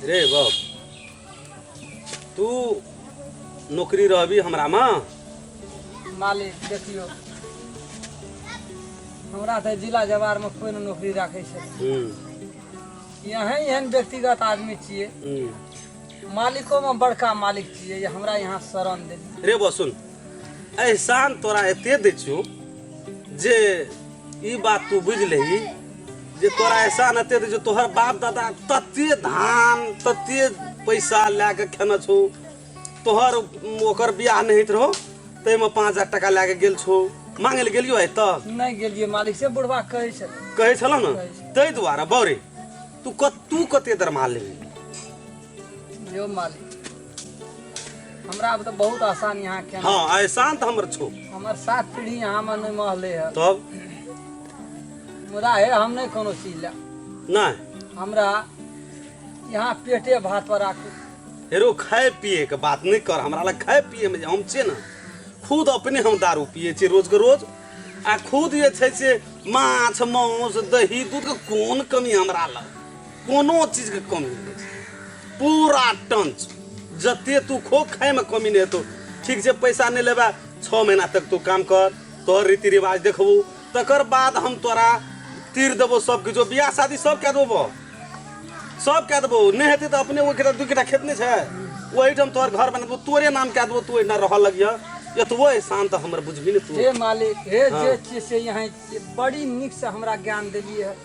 रे बाप, तू नौकरी रहबी हमरा में? मालिक देखियो, हमरा तऽ जिला जवारमे कोइ नहि नौकरी राखै छै। यहाँ एहन व्यक्तिगत आदमी छियै, मालिकोमे बड़का मालिक छियै जे हमरा यहाँ शरण देली। रे बा सुन, एहसान तोरा एते दै छियौ जे ई बात तू बुझि लही जे तोरा एहसान एते दै छियौ, तोहर बाप दादा तते धान तते पैसा लए कऽ खेने छौ। तोहर ओकर बियाह नहि होइत रहो ताहिमे 5000 टाका लए कऽ गेल छौ। मांगे लए गेलियो आइ तक? नहि गेलियै मालिक, से बुढ़बा कहै छलै। कहै छलौ ने, ताहि दुआरे बौरे तू तू कते दरमाहा लेबही? यौ मालिक, हमरा आब तऽ बहुत आसान यहाँ के। हाँ, एहसान तऽ हमर छौ। हमर 7 पीढ़ी यहाँ में नहि महले है। तब? मुदा हे, हम नहि कोनो चीज ले। नहि। हमरा यहाँ पेटे भात पर राखू। हेरो, खाए पिए के बात नहीं कर। हमरा लग खाए पिए में जे हम छियै ने, खुद अपने हम दारू पिए छियै रोज के रोज, आ खुद जे छै से माछ मांस दही दूध के कोन कमी हमरा लग, कोनो चीज के कमी नहि छै। पूरा टंच, जते तू खो, खाए में कमी नहीं हेतौ। ठीक छै, पैसा नहीं लेबे, 6 महीना तक तू काम कर, तोहर रीति रिवाज देखबू, तकर बाद हम तोरा तीर देबो सब किछु, बियाह शादी सब कए देबो, सब कए देबो। नहि हेतै तऽ अपने ओहि दू गोटा खेत नहि छै, ओहिठाम तोहर घर बना देबो, तोरे नाम कए देबो, तू ओहिना रहऽ लगिह। एतबो एहसान तऽ हमर बुझबही ने तू। हे मालिक, हे। जे छियै से यहाँ छियै, बड़ी नीकसँ हमरा ज्ञान देलियै है।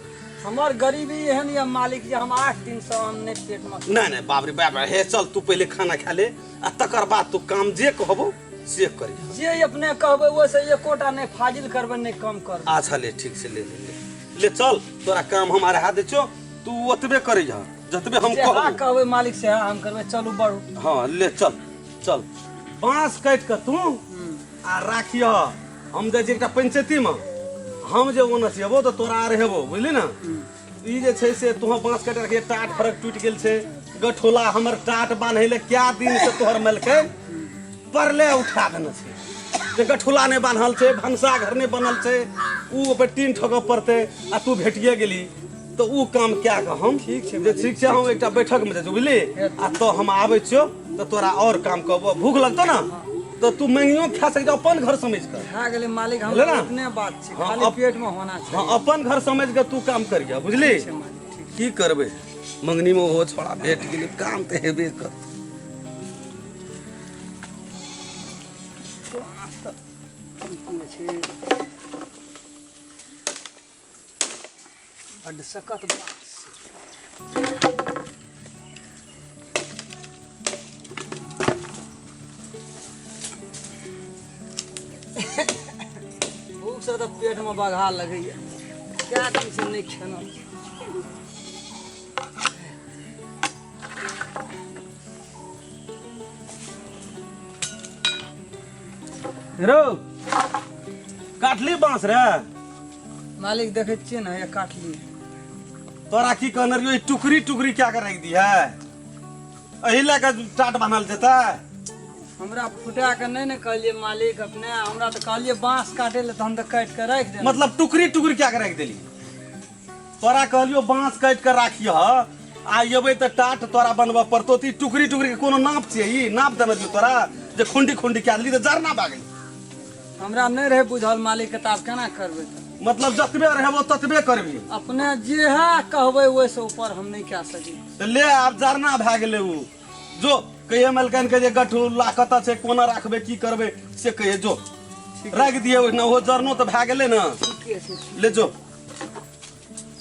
हमर गरीबी एहन यऽ मालिक जे हम 8 दिनसँ अन्न नहि पेटमे। नहि नहि, बाप रे बाप। हे चल, तू पहिले खाना खा ले आ तकर बाद तू काम जे कहबो से करी। जे अपने कहबै ओहिसँ एकोटा नहि फाजिल करबै, नहि कम करबै। अच्छा ले, ठीक छै, ले ले ले ले चल, तोरा काम हम अढ़ा दै छियौ, तू ओतबे करी जा जतबे हम जे हाँ कहबो। कहबै मालिक से हम करबै। चलू, बढ़ू। हाँ, ले चल चल, बाँस काटि कऽ तू आ राखिह। हम जाइ छी एकटा पंचायतीमे, हम जे ओने से एबो तऽ तोरा आर हेबो, बुझली ने? ई जे छै से तोहर बाँस काटि राखिह। टाट फरक टूटि गेल छै, गठोला हमर टाट बान्है लए कए दिन से तोहर मलकै परले उठा देने छै जे गठुला नहि बान्हल छै, भनसा घर नहि बनल छै, उ ओकर टीन ठोकऽ पड़तै। आ तू भेटिए गेली तऽ उ काम कए कऽ हम ठीक छै। जे ठीक छै, हम एकटा बैठकमे जाइ छी, बुझली? आ तऽ हम आबै छियौ तऽ तोरा और काम कहबो। भूख लगतौ ने तऽ तू मांगियो खा सकै छी, अपन घर समझि कऽ। भए गेलै मालिक, बुझले हमरा ने? इतने बात छै। हाँ, खाली पेट में होना हाँ चाहिए। अपन घर समझि कऽ तू काम करिह, बुझली? छै मालिक, ठीक। की करबै, मंगनीमे ओहो छोड़ा भेट गेलै, काम तऽ हेबे कर। बड्ड सकत बात। भूखसँ तऽ पेटमे बघा लगैया, कए दिनसँ नहि खेलहुँ। रो, काटली बांस रे? मालिक, देखै छियै ने, ये काटली। तोरा की कहने रहियो, ई टुकड़ी टुकड़ी क्या कर राखि दी है? एही लए कऽ टाट बान्हल जेतै? हमरा फुटा के नहि ने कहलियै मालिक अपने, हमरा तऽ कहलियै बांस काटे लए, तऽ हम तऽ काटि के राखि देलहुँ। मतलब टुकड़ी टुकड़ी क्या कर राखि देली? तोरा कहलियो बांस काटि कऽ राखिह, आ एबै तऽ टाट तोरा बनबऽ पड़तौ। तऽ ई टुकड़ी टुकड़ी के कोनो नाप छियै? ई नाप देने रहियो तोरा जे खुंडी खुंडी कए देली तऽ जरना भए गेलै। हमरा नहि रहै बुझल मालिक के, तऽ आब केना करबै तऽ? मतलब जतबे रहबो ततबे करबी? अपने जे है कहबै ओहिसँ ऊपर हम नहि कए सकी। तऽ ले, आब जरना भए गेलै। ओ जो कहिए मलकन के जे गठुला कतऽ छै, कोना राखबै, की करबै से कहिए। जो राखि दिए ओहिना, ओहो जरनो तऽ भए गेलै ने। ठीके छै। ले जो,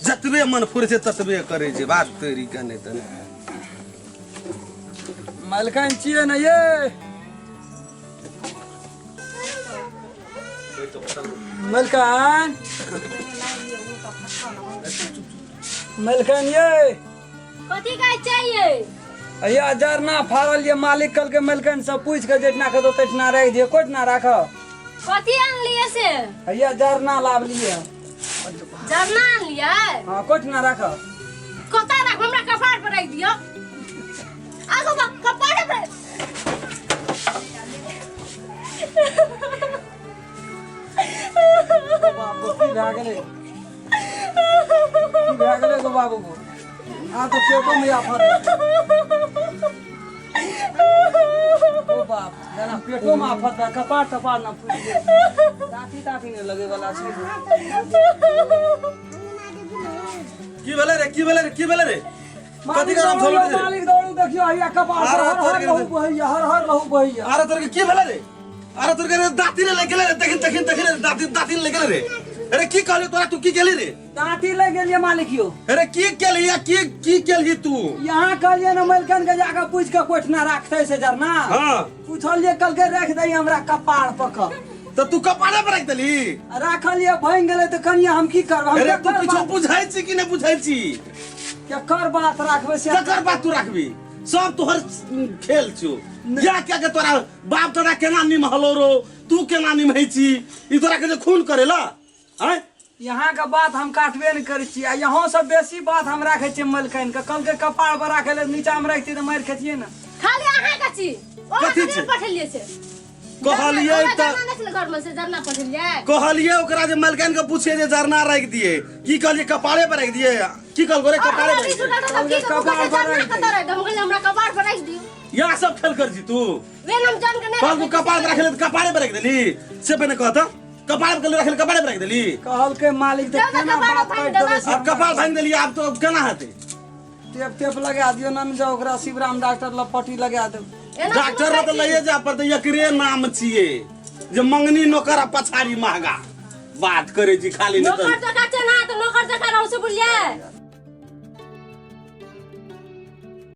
जतबे मन फुरै छै ततबे करै छै। बात तोरी के नहि तऽ नहि। मलकन छियै ने ये? मलकन, मलकन ये। कथी कहै चाहिए? अया जरना फाड़ल ये मालिक, कल के मलकन से पूछ के जेतना के तेतना राख दियो, कोटना राख। कथी आनलिए से? अया जरना लाभ लिए। जरना आनलिए? हाँ, कोटना राख। कतऽ राख? हमरा कपार पर राखि दियौ। आगो बा, कपार पर। बाबू, की भए गेलै? की भए गेलै गो बाबू गो? आब तऽ पेटो में आफत ओ बाप जेना पेटो में आफत बा कपार तपार ना फूटि गेल दाँती ताँती नहि लगे वाला छै की भेलै रे की भेलै रे की भेलै रे कथी मालिक करम दौड़ू थोड़ी रे मालिक दौड़ू देखियो हैया कपार अरे हर तोर हर के लहू बहैया हर हर लहू बहैया अरे तोर के की भेलै रे अरे तोर के रे दाँती ले गेलै रे देखिन देखिन देखिन रे दाँती दाँती ले गेलै रे अरे की कहली तोरा तू की केली रे दाँती ले गेलियै मालिक यो अरे की केली या की की केली तू यहाँ कहलियै ने मलकन के जाके पूछि के कोठना राखते से जरना हाँ पूछलियै कहलकै राखि दही हमरा कपार पर कऽ तऽ तू कपारे पर राखि देली राखलियै भांगि गेलै तऽ कनिया हम की करबै हम अरे तू केकर किछो बात बुझै छी कि नहि बुझै छी केकर बात राखबै से ककर बात तू राखबी सब तोहर खेल छौ या क्या के तोरा बाप दादा केना निमहलो रो तू केना निमहै छी ई तोरा के जे खून करेला आँय यहाँ के बात हम काटबे नहि करै छी आ यहाँ से बेसी बात हम राखै छियै मलकाइन के कहलकै कपार पर राखै लए नीचा मे राखतियै तऽ मारि खेतियै ने खाली अहाँ के छी ओकरा कथी कथी छै? पठेलियै से कहलियै ओकरा तऽ जरना नहि छलै घर में से जरना पठेलियै कहलियै ओकरा जे मलकाइन के पूछिए जे जरना राखि दिए की कहलियै कपारे पर राखि दिए की कहलको रे और कपारे हमरा पर भी राखि दिए सुनल तऽ की कहू कपार कपार पर जरना राखि कतऽ राखि दे हम कहलियै हमरा कपार पर राखि दियौ या सब खेल कर छी तू वे हम जान के नहि कहलको राखै कपार पर राखि ले तऽ कपारे पर राखि देली से पहिने कहता कपार पर राखि ले कपारे पर राखि देली कहलकै मालिक तऽ जाउ तऽ केना कपार बात भांगि काटि देबै देलक। से आब कपार भांगि देली आब तो केना हेतै टेप टेप लगा दियौ न जाउ ओकरा शिवराम डॉक्टर लग पट्टी लगा देब एना डॉक्टर कोनो तऽ लैए जा पड़तै एकरे नाम छियै जे मंगनी नौकर आ पछाड़ी महगा बात करै छी खाली नहि नौकर तऽ जकाँ छै ना तऽ नौकर जकाँ रहू से बुझलियै